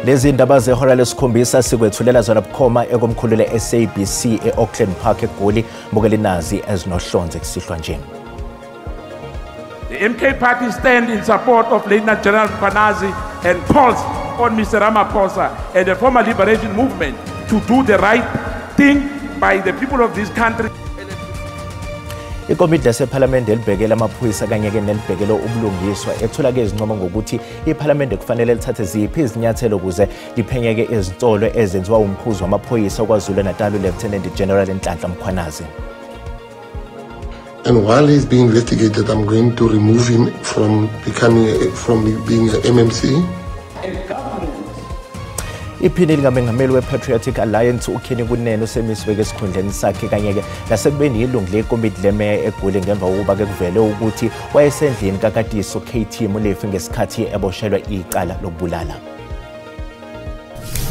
Lezi ndaba zehora lesikhombisa sikwethulela zona bukhoma ekomkhulu le-SABC e-Auckland Park eGoli. Bukela inazi ezinohlonze kusihlwa nje. The MK Party stand in support of Lieutenant General Mkhwanazi and calls on Mr. Ramaphosa and the former liberation movement to do the right thing by the people of this country. Ikomidi lasephalamende elibhekele amaphoyisa kanye-ke nelibhekele ubulungiswa ethula-ke izincomo ngokuthi iphalamende kufanele lithathe ziphi izinyathelo ukuze liphenyeke izinsolo ezenziwa umkhuzi wamaphoyisa KwaZulu-Natal uLieutenant General Nhlanhla Mkhwanazi. And while he's being investigated, I'm going to remove him from being an MMC. Iphini likamengameli we-Patriotic Alliance uKenny Kunene usemiswe esikhundleni sakhe kanye-ke nasekubeni yilungu lekomidi lemeya eGoli ngemva kokuba-ke kuvele ukuthi wayesendlini kaKatiso KT Molefe ngesikhathi eboshelwa icala lokubulala.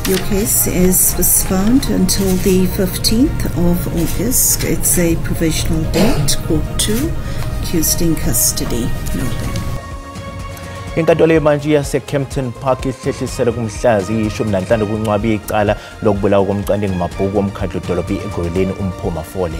Your case is postponed until the 15th of August. It's a provisional date, court 2, accused in custody. No bail. Inkantolo yemantshi yaseKempton Park ihlehlisele kumhla ziyi-15 kuNcwaba icala lokubulawa komcwaningi mabhuku womkhandlu dolobha eGoli uMphuma Fole.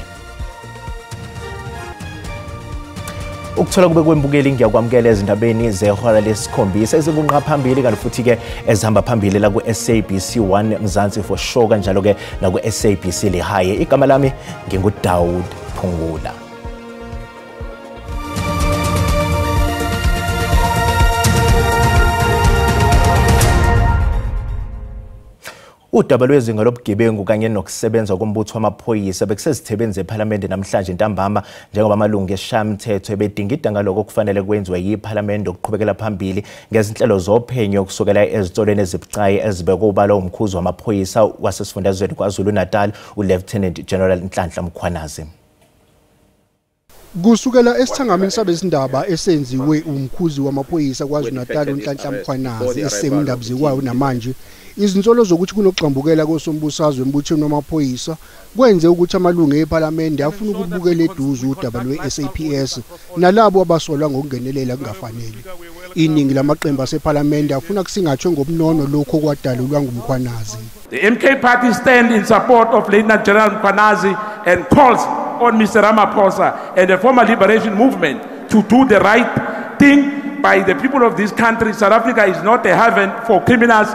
Ukuthola kube kwembukeli ngiyakwamukela ezindabeni zehora lesikhombisa ezikunqa phambili kanti futhi-ke ezihamba phambili la ku-SABC 1 Mzansi for sure kanjalo-ke naku-SABC Lehae. Igama lami nginguDaud Phungula. Udaba lwezinga lobugebengu kanye nokusebenza kombutho wamaphoyisa bekusezithebeni zephalamende namhlanje ntambama njengoba amalungu esishayamthetho ebedingida ngaloko okufanele kwenziwe yiphalamende ukuqhubekela phambili ngezinhlelo zophenyo kusukela ezitolweni ezibucayi ezibekwe ubala umkhuzi wamaphoyisa wasesifundazweni KwaZulu-Natal uLieutenant General Nhlanhla Mkhwanazi. Kusukela esithangamini sabezindaba esenziwe umkhuzi wamaphoyisa KwaZulu-Natal uNhlanhla Mkhwanazi esemndabuzekwayo namanje, izinsolo zokuthi kunokugxambukela kosombusazwe embuthweni wamaphoyisa kwenze ukuthi amalungu ephalamende afuna ukubukela eduze udaba lwe-SAPS nalabo abasolwa ngokungenelela kungafanele. Iningi lamaqembu asephalamende afuna kusingathwe ngobunono lokho okwadalulwa nguMkhwanazi. The MK Party stand in support of Lieutenant General Mkhwanazi and calls on Mr. Ramaphosa and the former liberation movement to do the right thing by the people of this country. South Africa is not a haven for criminals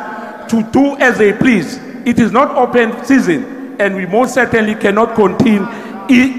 to do as they please. It is not open season, and we most certainly cannot continue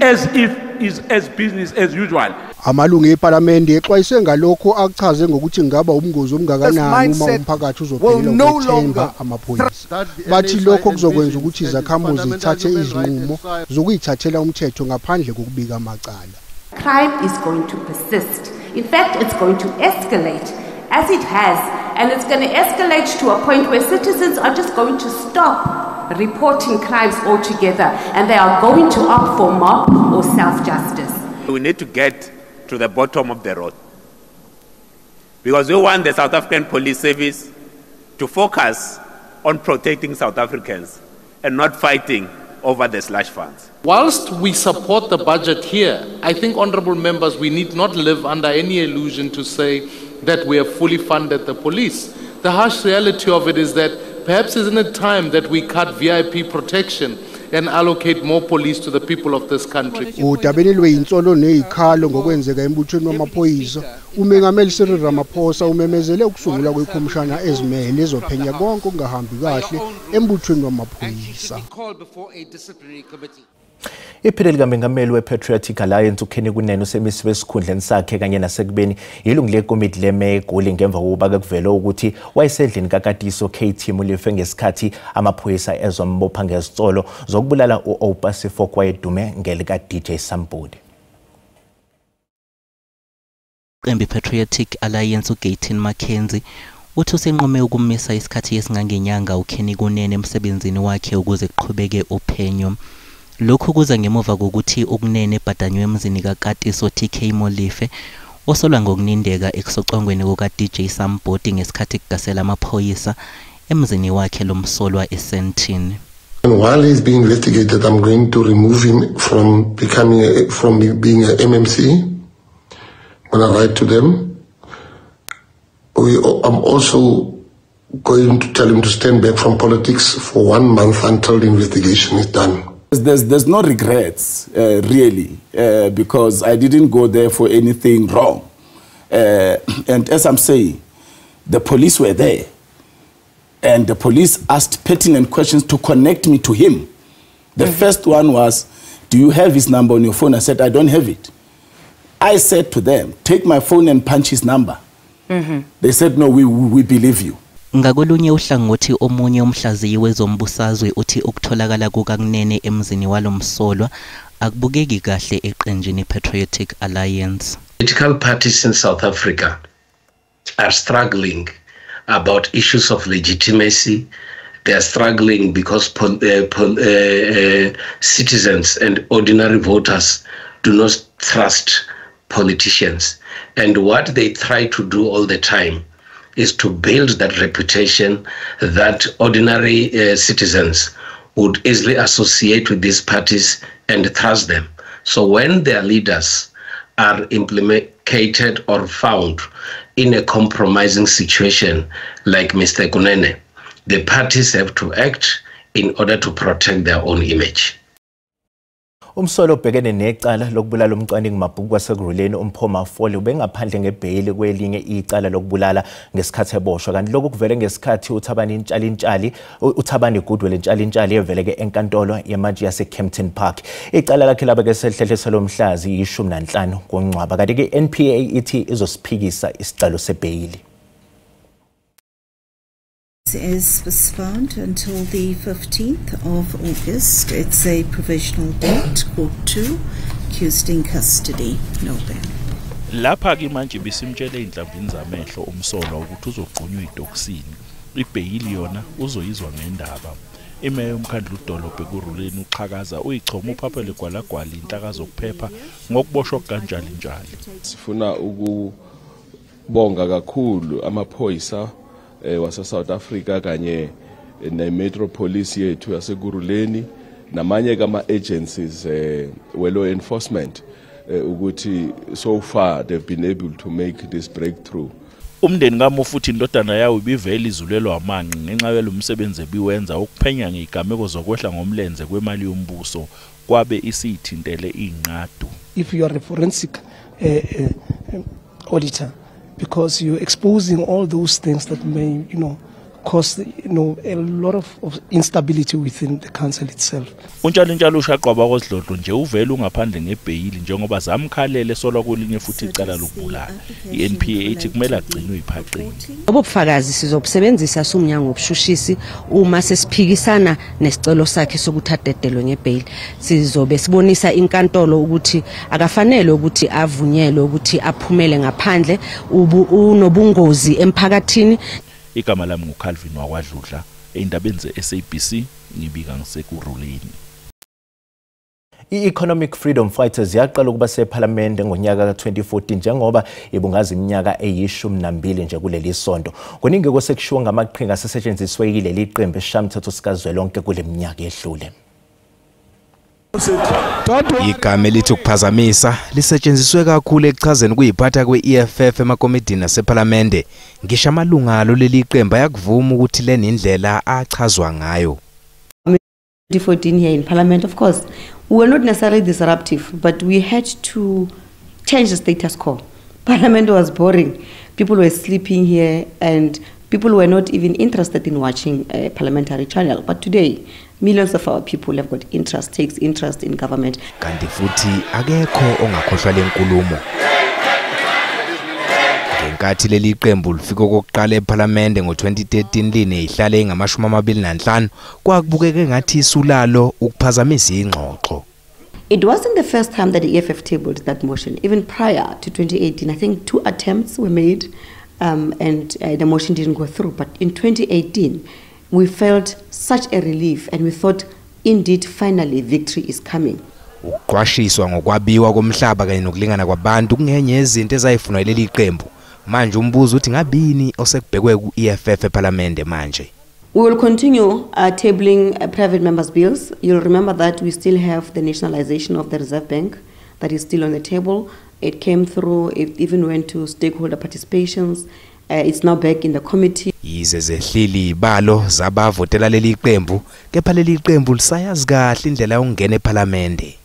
as if is as business as usual. Amalungu ePhalamende exwayise ngalokho akuchaze ngokuthi ngaba ubungozi obungakanani uma umphakathi uzophelelwa ukwethemba amaphoyisa. Bathi lokho kuzokwenza ukuthi izakhamuzi zithathe izinqumo zokuyithathela umthetho ngaphandle kokubika amacala. Crime is going to persist. In fact, it's going to escalate as it has, and it's going to escalate to a point where citizens are just going to stop reporting crimes altogether, and they are going to opt for mob or self-justice. We need to get to the bottom of the road, because we want the South African Police Service to focus on protecting South Africans and not fighting over the slush funds. Whilst we support the budget here, I think, honourable members, we need not live under any illusion to say that we have fully funded the police. The harsh reality of it is that perhaps isn't it time that we cut VIP protection and allocate more police to the people of this country. Udabeni lweyinsolo nezikhalo ngokwenzeka embuthweni wamaphoyisa, uMengameli Cyril Ramaphosa umemezele ukusungulwa kwekhomishana ezimele ezophenya konke okungahambi kahle embuthweni wamaphoyisa. Iphini likamengameli we-Patriotic Alliance uKenny Kunene usemisiwe esikhundleni sakhe kanye nasekubeni yilungu lekomidi lemeya eGoli ngemva kokuba kuvele ukuthi wayesendlini kaKatiso KT Molefe ngesikhathi amaphoyisa ezombopha ngezitsolo zokubulala u-Oupa Sefoko wayedume ngelika-DJ Sambodi. Iqembu Patriotic Alliance uGayton McKenzie uthi usenqume ukumisa isikhathi esingangenyanga uKenny Kunene emsebenzini wakhe ukuze kuqhubeke uphenyo. Lokhu kuza ngemuva kokuthi uKunene ebhadanywe emzini kaKatiso TK Molefe osolwa ngokunindeka ekusocongweni kuka-DJ Sambodi ngesikhathi kugasela amaphoyisa emzini wakhe lomsolwa eSandton. And while he's being investigated, I'm going to remove him from being a MMC. When I write to them, I'm also going to tell him to stand back from politics for 1 month until the investigation is done. There's no regrets, really, because I didn't go there for anything wrong. And as I'm saying, the police were there. And the police asked pertinent questions to connect me to him. The first one was, do you have his number on your phone? I said, I don't have it. I said to them, take my phone and punch his number. They said, no, we believe you. Ngakolunye uhlangothi omunye umhlaziyi wezombusazwe uthi ukutholakala kukaKunene emzini walomsolwa akubukeki kahle eqenjini Patriotic Alliance. Political parties in South Africa are struggling about issues of legitimacy. They are struggling because citizens and ordinary voters do not trust politicians. And what they try to do all the time is to build that reputation that ordinary citizens would easily associate with these parties and trust them. So when their leaders are implicated or found in a compromising situation like Mr. Kunene, the parties have to act in order to protect their own image. Umsolo obhekene necala lokubulala umcwaningi mabhuku waseKurhuleni uMpho Mafole ubengaphandle ngebheyili kwelinye icala lokubulala ngesikhathi eboshwa, kanti lokhu kuvele ngesikhathi uThabani Goodwill Ntshalintshali eveleke enkantolo yemantshi yaseKempton Park. Icala lakhe labe kesehlehliselwe mhla ziyi-15 kuNcwaba, kanti ke NPA ithi izosiphikisa isicelo sebheyili. Is postponed until the 15th of August. It's a provisional date. Court 2, accused in custody. No bail. Lapha ke manje besimtshele inhlamvini zamehlo umsolwa ukuthi uzogqunywa idokisini. Ibheyili yona uzoyizwa ngendaba. Imeya yomkhandlu udolobha eKurhuleni uXhakaza uyichoma uphaphele gwalagwala inhlaka zokuphepha ngokuboshwa kukaNtshalintshali. Sifuna ukubonga kakhulu amaphoyisa wase South Africa kanye ne Metro Police yethu yaseKurhuleni namanye kama agencies we law enforcement ukuthi so far they've been able to make this breakthrough. Umndeni kamufi uthi indodana yawo ibivele izulelwa amanqe ngenxa yalomsebenzi ebiwenza ukuphenya ngezigameko zokwehla ngomlenze kwemali yombuso kwabe isithintele inqadu. If you are a forensic auditor, because you're exposing all those things that may, cause, a lot of instability within the council itself. UNtshalintshali ushaqwa kwasidlodlo nje uvele ungaphandle ngebheyili njengoba zamkhalele solwa kwelinye futhi icala lokubulala. I-NPA ithi kumele agcinwe iphaqini. Lobo bufakazi sizobusebenzisa sumnyango wobushushisi uma sesiphikisana nesicelo sakhe sokuthi adedelwe ngebheyili. Sizobe sibonisa inkantolo ukuthi akafanele ukuthi avunyelwe ukuthi aphumele ngaphandle, unobungozi emphakathini. Igama lami nguCalvin wakwaDludla, ey'ndabeni ze-SABC ngibika ngiseKurhuleni. I-Economic Freedom Fighters yaqala ukuba sephalamende ngonyaka ka-2014 njengoba ibungaza iminyaka eyi-12 nje kuleli sonto. Kuningi kwesekushiwo ngamaqhinga asetshenziswe yileli qembu esishayamthetho sikazwelonke kule minyaka edlule. Igama elithi ukuphazamisa lisetshenziswe kakhulu ekuchazeni kuyiphatha kwe-EFF emakomidini asephalamende. Ngisho amalunga alo leli qembu ayakuvuma ukuthi lena indlela achazwa ngayo. 2014 here in Parliament, of course, we were not necessarily disruptive, but we had to change the status quo. Parliament was boring. People were sleeping here and people were not even interested in watching a parliamentary channel. But today, millions of our people have got interest, takes interest in government. Kanti futhi akekho ongakhohlwa lenkulumo. Ngenkathi leli qembu lifika okokuqala ePhalamende ngo-2013 linezihlalo ezingama-25 kwakubukeke ngathi isulalo ukuphazamisa ingxoxo. It wasn't the first time that the EFF tabled that motion. Even prior to 2018, I think 2 attempts were made and the motion didn't go through. But in 2018, we felt such a relief and we thought, indeed, finally, victory is coming. Ukuqwashiswa ngokwabiwa komhlaba kanye nokulingana kwabantu kungenye yezinto ezayifunwa leli qembu. Manje umbuzo uthi ngabini osekubhekwe ku-EFF ePhalamende manje. We will continue tabling private members' bills. You'll remember that we still have the nationalization of the Reserve Bank that is still on the table. It came through, it even went to stakeholder participations, It's now back in the committee. Yize zehlili ibalo zabavotela leli qembu, kepha leli qembu lisayazi kahle indlela yokungena ePhalamende.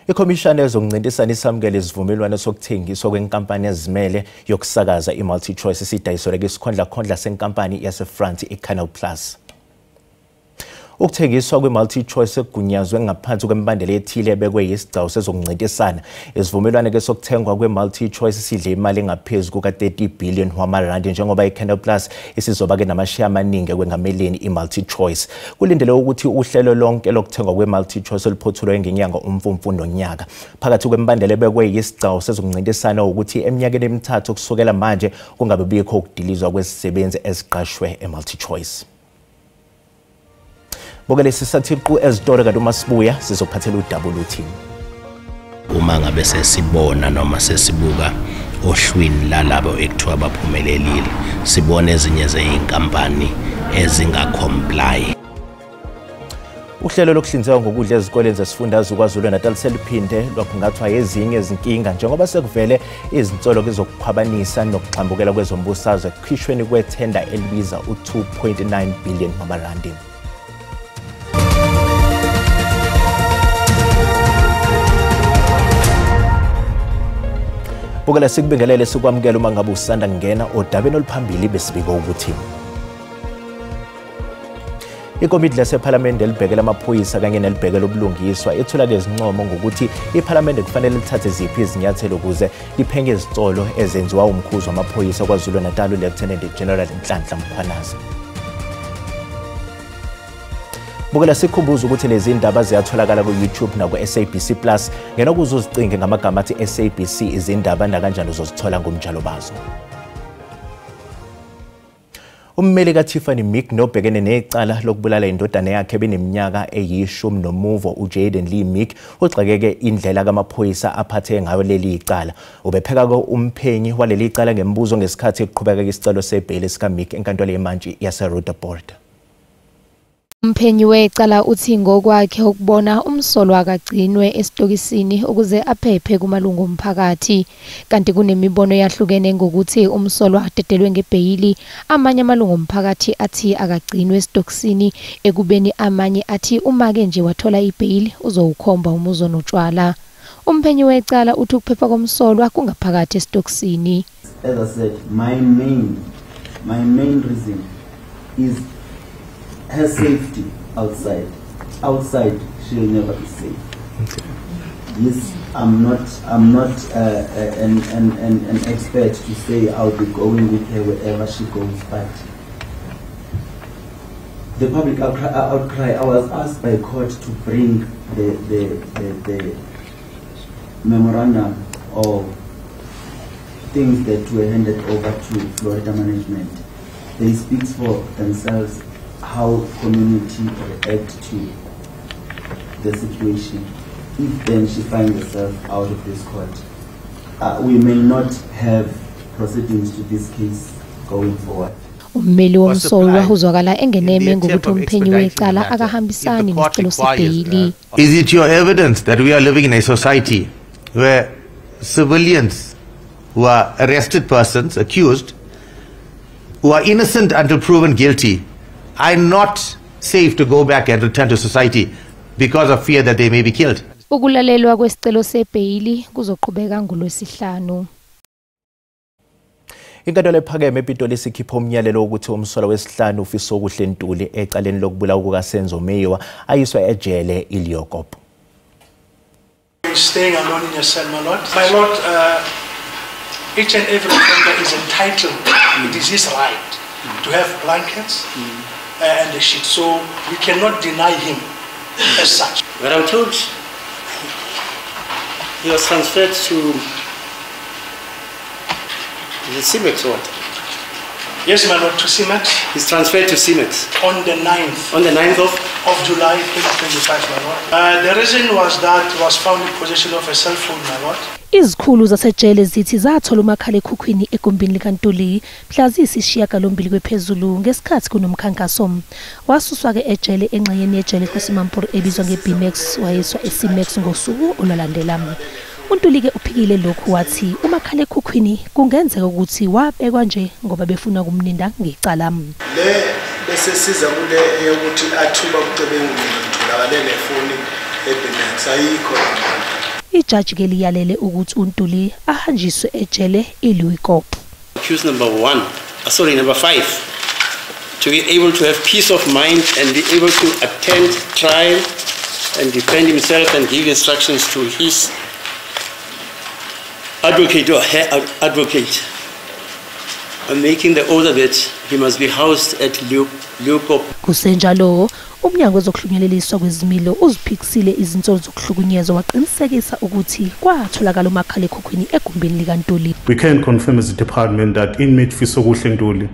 Ikhomishana yezokuncintisana isamukele isivumelwano sokuthengiswa kwenkampani ezimele yokusakaza iMultiChoice esidayiselwe isikhondlakhondla senkampani yaseFrance iCanal Plus. Ukuthengiswa kwe-MultiChoice kugunyazwe ngaphansi kwemibandela ethile ebekwe yisigcawu sezokuncintisana. Isivumelwano ke sokuthengwa kwe-MultiChoice sidle imali engaphezu kuka-30 billion wamarandi njengoba i-Canal Plus isizoba ke namasheya amaningi ekwengameleni i-MultiChoice. Kulindele ukuthi uhlelo lonke lokuthengwa kwe-MultiChoice oluphothulwe ngenyanga uMfumfu nonyaka. Phakathi kwemibandela ebekwe yisigcawu sezokuncintisana ukuthi eminyakeni emithathu kusukela manje kungabe bikho ukudilizwa kwezisebenzi eziqashwe e-MultiChoice. Bukele sisathiqu ezitolo kanti uma sibuya sizophathela udouble Uma ngabe sesibona noma sesibuka ohlwini lalabo ekuthiwa baphumelelile, sibone ezinye zeyinkampani ezingacomply. Uhlelo lokuhlinzeka ngokudla ezikoleni zesifundazwe KwaZulu-Natal seliphinde lwakhungathwa ezinye izinkinga njengoba sekuvele izinsolo zokukhwabanisa nokuxhambukela kwezombusazwe ekukhishweni kwethenda elibiza u-2.9 billion wamarandi. Bukela sikubingelele sikwamukela uma ngabe usanda kungena odabeni oluphambili besibika ukuthi ikomiti lasePhalamende elibhekela amaphoyisa kanye nelibhekela ubulungiswa ethula lezincomo ngokuthi iPhalamende kufanele lithathe ziphi izinyathelo ukuze liphenye izinsolo ezenziwa umkhuzi wamaphoyisa KwaZulu-Natal uLieutenant General Nhlanhla Mkhwanazi. Bukela sikhumbuza ukuthi lezi ndaba ziyatholakala ku-YouTube naku-SABC Plus. Ngena ukuze uzicinge ngamagama athi SABC izindaba nakanjani uzozithola ngomjalo bazo. Ummeli kaTiffany Meek nobhekene necala lokubulala indodana yakhe ebineminyaka eyishumi nomuvo uJaden Lee Meek ugxekeke indlela kamaphoyisa aphathe ngayo leli icala. Ubepheka umphenyi waleli icala ngemibuzo ngesikhathi ekuqhubeka isicelo sebheyili sikaMeek enkantolo yemantshi yaseRoodepoort. Umphenyi wecala uthi ngokwakhe ukubona umsolwa akagcinwe esitokisini ukuze aphephe kumalungu omphakathi, kanti kunemibono yahlukene ngokuthi umsolwa adedelwe ngebheyili. Amanye amalungu omphakathi athi akagcinwe esitokisini, ekubeni amanye athi uma-ke nje wathola ibheyili uzowukhomba umuzi onotshwala. Umphenyi wecala uthi ukuphepha komsolwa kungaphakathi esitokisini. As I said, my main reason is her safety outside. Outside, she'll never be safe. Okay. Yes, I'm not an expert to say I'll be going with her wherever she goes, but the public outcry, I was asked by court to bring the memorandum of things that were handed over to Florida management. They speak for themselves how community react to the situation. If then she finds herself out of this court, we may not have proceedings to this case going forward. Ummeli womsolwa uzwakala engeneme ngokuthi umphenyi wecala akahambisani nesicelo sebheyili. Is it your evidence that we are living in a society where civilians who are arrested persons, accused, who are innocent until proven guilty, are not safe to go back and return to society because of fear that they may be killed? Ukulalelwa kwesicelo sebheyili kuzoqhubeka ngolwesihlanu. Inkantolo ephakeme ePitoli isikhipha umyalelo wokuthi umsolwa wesihlanu uFisokuhle Ntuli ecaleni lokubulawa kukaSenzo Meyiwa ayiswe ejele iLeeuwkop. Staying alone in your cell, my lord. My lord, each and every offender is entitled, it is his right, to have blankets and a sheet, so we cannot deny him as such. But I'm told he was transferred to the C-Max or what? Yes, my lord, to C-Max. He's transferred to C-Max. On the 9th. On the 9th of? Of July 2025, my lord. The reason was that he was found in possession of a cell phone, my lord. Izikhulu zasejele zithi zathola umakhalekhukhwini egumbini likaNtuli mhla ziyisishiyagalombili kwephezulu ngesikhathi kunomkhankaso. Wasuswa-ke ejele engxenyeni yejele Kgosi Mampuru ebizwa nge-B-Max wayiswa e-C-Max ngosuku olwalandela. uNtuli-ke uphikile lokhu wathi umakhalekhukhwini kungenzeka ukuthi wabekwa nje ngoba befuna ukumninda ngecala. Le bese siza kule yokuthi athuba ubugebengu ngitholakale nefoni eBenax ayikho. Ijaji-ke liyalele ukuthi uNtuli ahanjiswe ejele iLuikop. Accused number 5, to be able to have peace of mind and be able to attend trial and defend himself and give instructions to his advocate or her advocate. I'm making the order that he must be housed at Leeuwkop. Kusenjalo, umnyango wezokuhlunyeleliswa kwezimilo uziphikisile izinsolo zokuhlukunyezwa waqinisekisa ukuthi kwatholakala umakhalekhukhwini egumbini likaNtuli. We can confirm as a department that inmate Fisokuhle Ntuli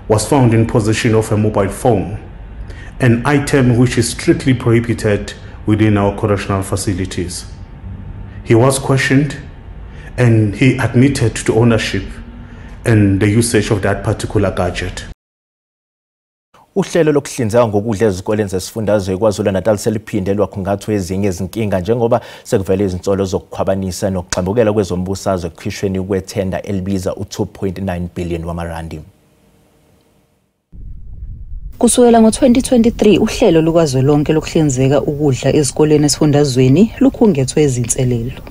was found in possession of a mobile phone, an item which is strictly prohibited within our correctional facilities. He was questioned and he admitted to ownership and the usage of that particular gadget. Uhlelo lokuhlinzeka ngokudla ezikoleni zesifundazwe KwaZulu-Natal seliphinde lwakhungathwa ezinye izinkinga njengoba sekuvele izinsolo zokukhwabanisa nokuxambukela kwezombusazwe ekukhishweni kwethenda elibiza u2.9 billion wamarandi. Kusukela ngo-2023 uhlelo lukazwelonke lokuhlinzeka ukudla ezikoleni esifundazweni lukhungethwe izinselelo.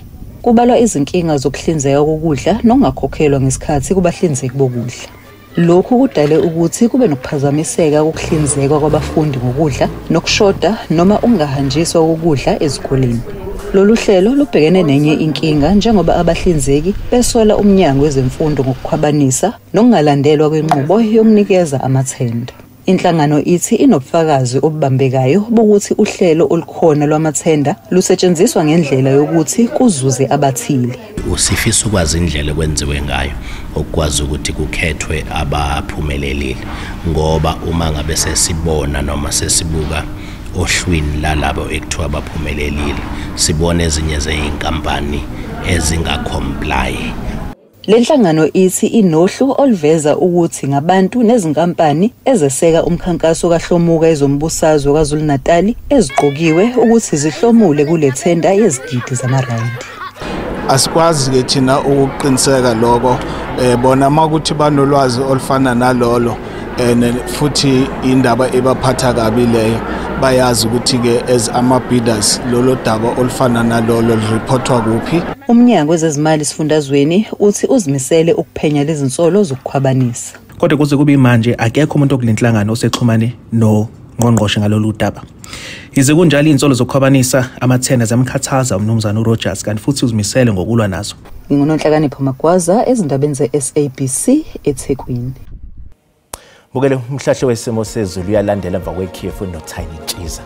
Kubalwa izinkinga zokuhlinzeka kokudla nokungakhokhelwa ngesikhathi kubahlinzeki bokudla. Lokhu kudale ukuthi kube nokuphazamiseka kokuhlinzekwa kwabafundi ngokudla nokushoda noma ukungahanjiswa kokudla ezikoleni. Lolu hlelo lubhekene nenye inkinga njengoba abahlinzeki besola umnyango wezemfundo ngokukhwabanisa nokungalandelwa kwenqubo yokunikeza amathenda. Inhlangano ithi inobufakazi obubambekayo bokuthi uhlelo olukhona lwamathenda lusetshenziswa ngendlela yokuthi kuzuze abathile. Usifisa ukwazi indlela ekwenziwe ngayo okwazi ukuthi kukhethwe abaphumelelile, ngoba uma ngabe sesibona noma sesibuka ohlwini lalabo ekuthiwa abaphumelelile sibona ezinye zezinkampani ezingacomply. Le nhlangano ithi inohlu oluveza ukuthi ngabantu nezinkampani ezeseka umkhankaso kaHlomuka ezombusazwe KwaZulu-Natal eziqokiwe ukuthi zihlomule kule thenda yezigidi zamarandi. Asikwazi ke thina ukuqiniseka lokho, bona makuthi banolwazi olufana nalolo futhi indaba ebaphatha kabi leyo, bayazi ukuthi ke as ama bidders lolo daba olufana nalolo lireportwa kuphi. Umnyango wezezimali esifundazweni uthi uzimisele ukuphenya lezi zinsolo zokukhwabanisa. Kodwa kuze kube manje akekho umuntu okulenhlangano osexhumane nongqongqoshe ngalolu daba. Yize kunjalo izinsolo zokukhwabanisa amathenda ziyamkhathaza umnumzana uRogers, kanti futhi uzimisele ngokulwa nazo. Ngingunonhlakanipho Magwaza ezindabeni ze-SABC eThekwini. Bukele umhlahlo wesimo sezulu uyalandela emva kwekhefu noTiny Ntshiza.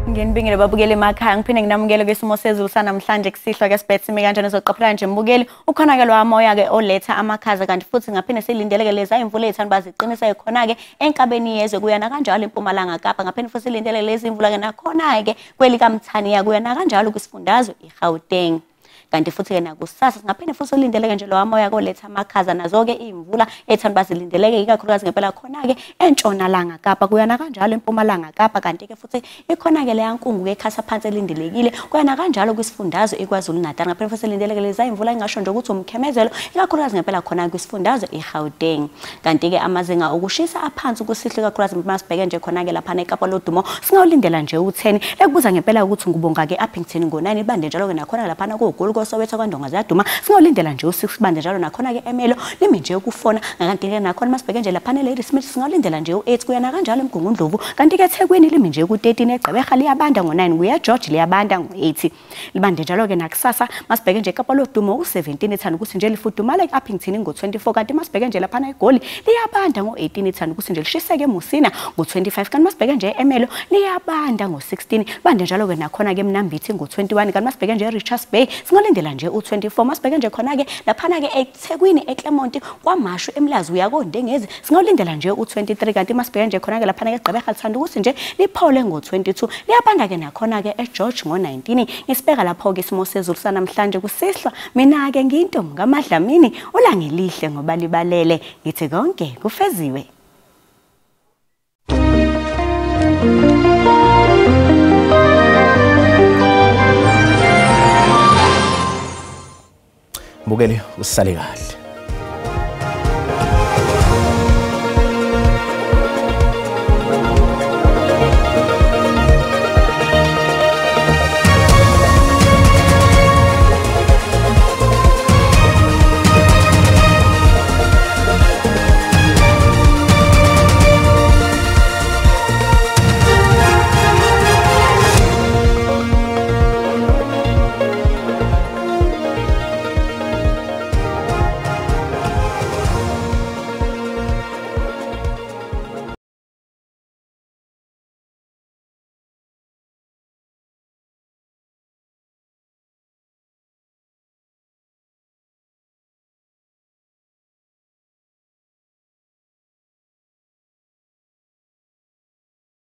Nginibingele babukeli emakhaya, ngiphinde nginamukele kwisimo sezulu sanamhlanje kusihlwa ke sibethe sime kanjani uzoqaphela nje mbukeli ukhona-ke lwamoya ke oletha amakhaza, kanti futhi ngaphinde silindeleke leza imvula ey'thanda uba ziqinise khona-ke enkabeni yezwe kuya nakanjalo eMpumalanga Kapa, ngaphinde futhi silindeleke lezi imvula-ke nakhona-ke kwelikaMthaniya kuya nakanjalo kwisifundazwe iGauteng. Kanti futhi-ke nakusasa singaphinde futhi ulindeleke nje lowa moya koletha amakhaza nazo-ke iy'mvula ethanda uba zilindeleke ikakhulukazi ngempela khona-ke eNtshonalanga Kapa kuya nakanjalo eMpumalanga Kapa, kanti-ke futhi ikhona-ke leya nkungu-ke ekhasa phansi elindelekile kuya nakanjalo kwisifundazwe iKwaZulu-Natal. Ngaphinde futhi silindeleke leza imvula engasho nje ukuthi umkhemezelo ikakhulukazi ngempela khona kwisifundazwe iGauteng. Kanti-ke amazinga okushisa aphansi kusihle ikakhulukazi masibheke nje khona-ke laphana eKapa lodumo singawulindela nje u-10 lekubuza ngempela ukuthi ngubonga-ke Upington ngo-9 ibande njalo-ke nakhona laphana koGoli Soweto kwaNdonga ziyaduma singawulindela nje u6 bande njalo nakhona-ke Emelo limi nje ukufona, kanti-ke nakhona masibheke nje laphana eLadysmith singawulindela nje u8 kuya nakanjalo eMgungundlovu, kanti-ke eThekwini limi nje ku-13 eGqeberha liyabanda ngo-9 kuya George liyabanda ngo-8 libande njalo-ke nakusasa masibheke nje eKapa lodumo u-17 ethanda ukuthi nje lifudumale e-Upington ngo-24, kanti masibheke nje laphana eGoli liyabanda ngo-18 ethanda ukuthi nje lishiseke eMusina ngo-25, kanti masibheke nje Emelo liyabanda ngo-16 bande njalo-ke nakhona-ke eMnambithi ngo-21, kanti masibheke nje eRichards Bay Singawulindela nje u24. Masibheke nje khona ke laphana ke eThekwini, eClermont, kwaMashu, eMlazi uyakoNdengezi singawulindela nje u23. Kanti masibheke nje khona ke laphana ke eGqeberha lithanda ukuthi nje liphole ngo22. Liyabanda ke nakhona ke eGeorge ngo19. Ngisibeka lapho ke isimo sezulu sanamhlanje kusihlwa. Mina ke ngiyintombi kaMadlamini, ulangelihle ngoba libalele, ngithi konke kufeziwe. Mbukeli, usale kahle.